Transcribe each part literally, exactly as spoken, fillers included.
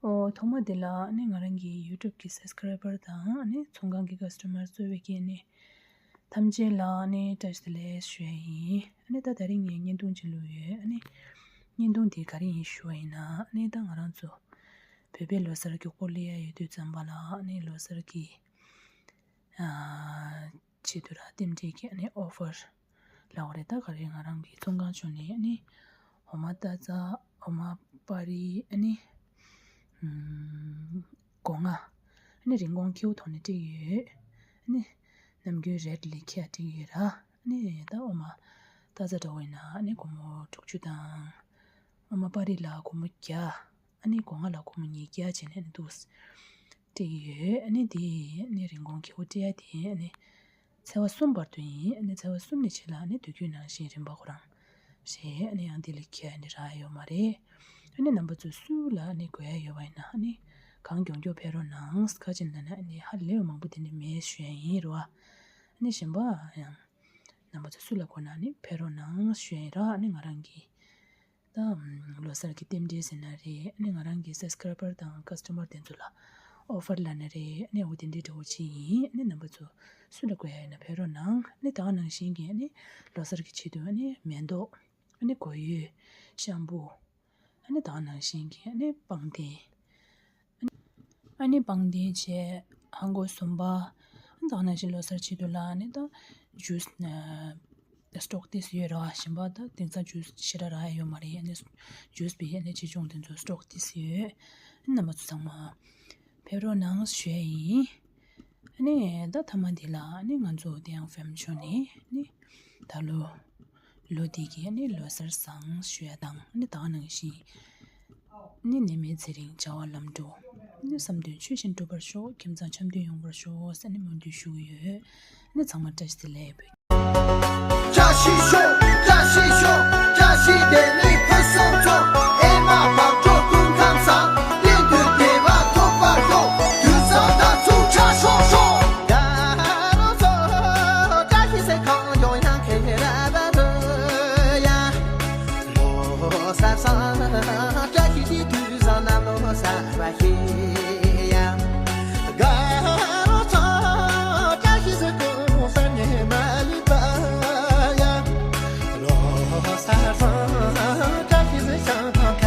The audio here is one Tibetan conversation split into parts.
ཨོ། ཐོག་མ་དེ་ལ་ཨ་ནི་ང་རང་གི་YouTube་གི་སབ་སི་ཀ་རའི་བར་དང་ཨ་ནི་ཚོང་ཁང་གི་ཀ་སི་ཊ་མར་གཙོས་པའི་གི་ཨ་ནི་ཐམས་ཅད་ལ་ཨ་ནི་བཀྲ་ཤིས་བདེ་ལེགས་ཞུ་ཡ་ཡིན། ཨ་ནི་ད་དེ་རིང་ངས་བརྙན་ཐུང་ཅིག་བླུགས་ཡོད། ཨ་ནི་བརྙན་ཐུང་དེ་ག་རེ་ཡིན་ཞུ་བ་ཡིན་ན། ཨ་ནི་ད་ང་རང་ཚོ་བོད་པའི་ལོ་གསར་མགྱོགས་པོ་སླེབས་ཡ་ཡོད་དུས་ཙམ་པ་ལ་ཨ་ནི་ལོ་གསར་གི་ཨ་ཆེད་དུ་ར་རྟེན་འབྲེལ་གྱི་ཨ་ནི་ཨོ་ཕར་ལབ་དགོས་རེད། ད་ག་རེ་ང་རང་གི་ཚོང་ཁང་ཕྱོགས་ནས་ཨ་ནི་འོ་མ་རྟ་ཚ། འོ་མ་པར་རིས། ཨ་ནི་ཨམ་སྒོ་ང་ཨ་ནི་རིན་གོང་ཁེ་པོ་ཐོག་ནས་སྤྲད་ཀྱི་ཡོད། ཨ་ནི་ནམ་རྒྱུན་རེ་ཊི་ལས་ཁེ་སྤྲད་ཀྱི་ཡོད་ར། ཨ་ནི་ད་འོ་མ་རྟ་ཚ་འདྲ་བོ་ཡིན་ན་ཨ་ནི་སྒོར་མོ་དྲུག་ཅུ་དང་། འོ་མ་པར་རིས་ལ་སྒོར་མོ་བརྒྱ། ཨ་ནི་སྒོ་ང་ལ་སྒོར་མོ་ཉིས་བརྒྱ་བྱས་ནས་ཨ་ནི་འདུག་སྤྲད་ཀྱི་ཡོད། ཨ་ནི་དེ་ཨ་ནི་རིན་གོང་ཁེ་པོ་སྤྲད་ཡ་དེ་ཨ་ནི་ཚེས་པ་གསུམ་བར་དུ་ཡིན། ཨ་ནི་ཚེས་པ་གསུམ་ནས་རྗེས་ལ་ཨ་ནི་དུས་རྒྱུན་ནང་བཞིན་རིན་པ་ཁོ་རང་རེད། ཨ་ནི་ཡང་དེ་ལས་ཁྱད་ཨ་ནི་རག་ཡོད་མ་རེད། ཨ་ནི་རྣམ་པ་ཚོ་སུ་ལ་ཨ་ནི་དགོས་ཡ་ཡོད་པ་ཡིན་ན་ཨ་ནི་གང་མགྱོགས་མགྱོགས་ཕེབས་རོགས་གནང་། ཁ་ཅིག་ལ་ནི་ཨ་ནི་ཧ་ལས་པ་མང་པོ་དེ་འདྲ་མེད་ཞུ་ཡ་ཡིན་རེད་བ། ཨ་ནི་གཞན་པ་ཡང་རྣམ་པ་ཚོ་སུ་ལ་དགོས་ན་ཨ་ནི་ཕེབས་རོགས་གནང་ཞུ་ཡ་ཡིན་ར། ཨ་ནི་ང་རང་གི་ད་ལོ་གསར་གྱི་རྟེན་འབྲེལ་ཟེར་ན་རེད། ཨ་ནི་ང་རང་གི་སབ་སི་ཀ་རའི་བར་དང་ཀ་སི་ཊ་མར་དེ་ཚོ་ལ་ཨོ་ཕར་ལབ་ན་རེད། ཨ་ནི་འོ་དེ་འདྲའི་འདྲ་བོ་ཅིག་ཡིན། ཨ་ནི་རྣམ་པ་ཚོ་སུ་ལ་དགོས་ཡ་ཡིན་ན་ཕེབས་རོགས་གནང་། ཨ་ནི་ད་ག་ནང་བཞིན་གྱི་ཨ་ནི་ལོ་གསར་གྱི་ཆེད་དུ་ཨ་ནི་མེ་ཏོག་ཨ་ནི་གོ་ཡོད། ཤམ་བུ། ཨ་ནི་ད་ག་ནང་བཞིན་གྱི་ཨ་ནི་པང་གདན། ཨ་ནི་པང་གདན་བྱས། ཧང་གོ་ཟོམ་པ། ཨ་ནི་ད་ག་ནང་བཞིན་ལོ་གསར་ཆེད་དུ་ལ་ཨ་ནི་ད་ཇུས་ཨ་སི་ཊོག་ཏོག་ཙམ་ཡོད་རེད་བ། གཞན་པ་ད་དེང་སང་ཇུས་ཞེ་དྲག་རག་ཡ་ཡོད་མ་རེད། ཨ་ནི་ཇུས་པའི་ཨ་ནི་ཆེ་ཆུང་དེ་ཚོ་སི་ཊོག་ཏོག་ཙམ་ཡོད། ཨ་ནི་རྣམ་པ་ཚོ་ཚང་མ་ཕེབས་རོགས་གནང་ཞུ་ཡ་ཡིན། ཨ་ནི་ད་མཐའ་མ་འདི་ལ་ཨ་ནི་ང་ཚོ་དེ་ཡང་ཧྥེམ་ཕྱོགས་ནས་ཨ་ནི་ད་ལོ་ལོ་འདི་གི་ཨ་ནི་ལོ་གསར་བཟང་ཞུ་ཡ་དང་། ཨ་ནི་ད་ག་ནང་བཞིན་ཨ་ནི་ནད་མེད་ཚེ་རིང་བྱ་བ་ལམ་འགྲོ། ཨ་ནི་བསམ་དོན་ཆོས་བཞིན་འགྲུབ་པར་ཤོག་ཁྱིམ་ཚང་འཆམ་མཐུན་ཡོང་བར་ཤོག་ཟེར་ནས་སྨོན་འདུན་ཞུ་གི་ཡོད། ཨ་ནི་ཚང་མ་བཀྲ་ཤིས་བདེ་ལེགས། བཀྲ་ཤིས་ཤོག་བཀྲ་ཤིས་ཤོག་བཀྲ་ཤིས་བདེ་ལེགས་ཕུན་སུམ་ཚོགས། ཨེ་མ་བག་དྲོ་སྐུ་ཁམས་བཟང་། ལྷན་དུ་བདེ་བ་ཐོབ་པར་ཤོག་དུས་བཟང་ཟླ་གཟུགས་ཁྲ་ཤོག་ཤོག་ད་རོ་སོ་བཀྲ་ཤིས་སེ་ཁང་ཡོང་ཡང་ཁེ་ར་བ་རོ་ཡ། ལོ་གསར་བཟང་བཀྲ་ཤིས་ཀྱི་དུས་བཟང་ན་ལོ་གསར་བ་ཤེས་ཡ། དགའ་རོ་ཚ་བཀྲ་ཤིས་སེ་ཀུན་སེ་ཉི་མ་ལི་པ་ཡ། ལོ་གསར་བཟང་བཀྲ་ཤིས་སེ་ཤང་ཐང་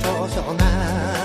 གྲོགས་ཤོག་ན།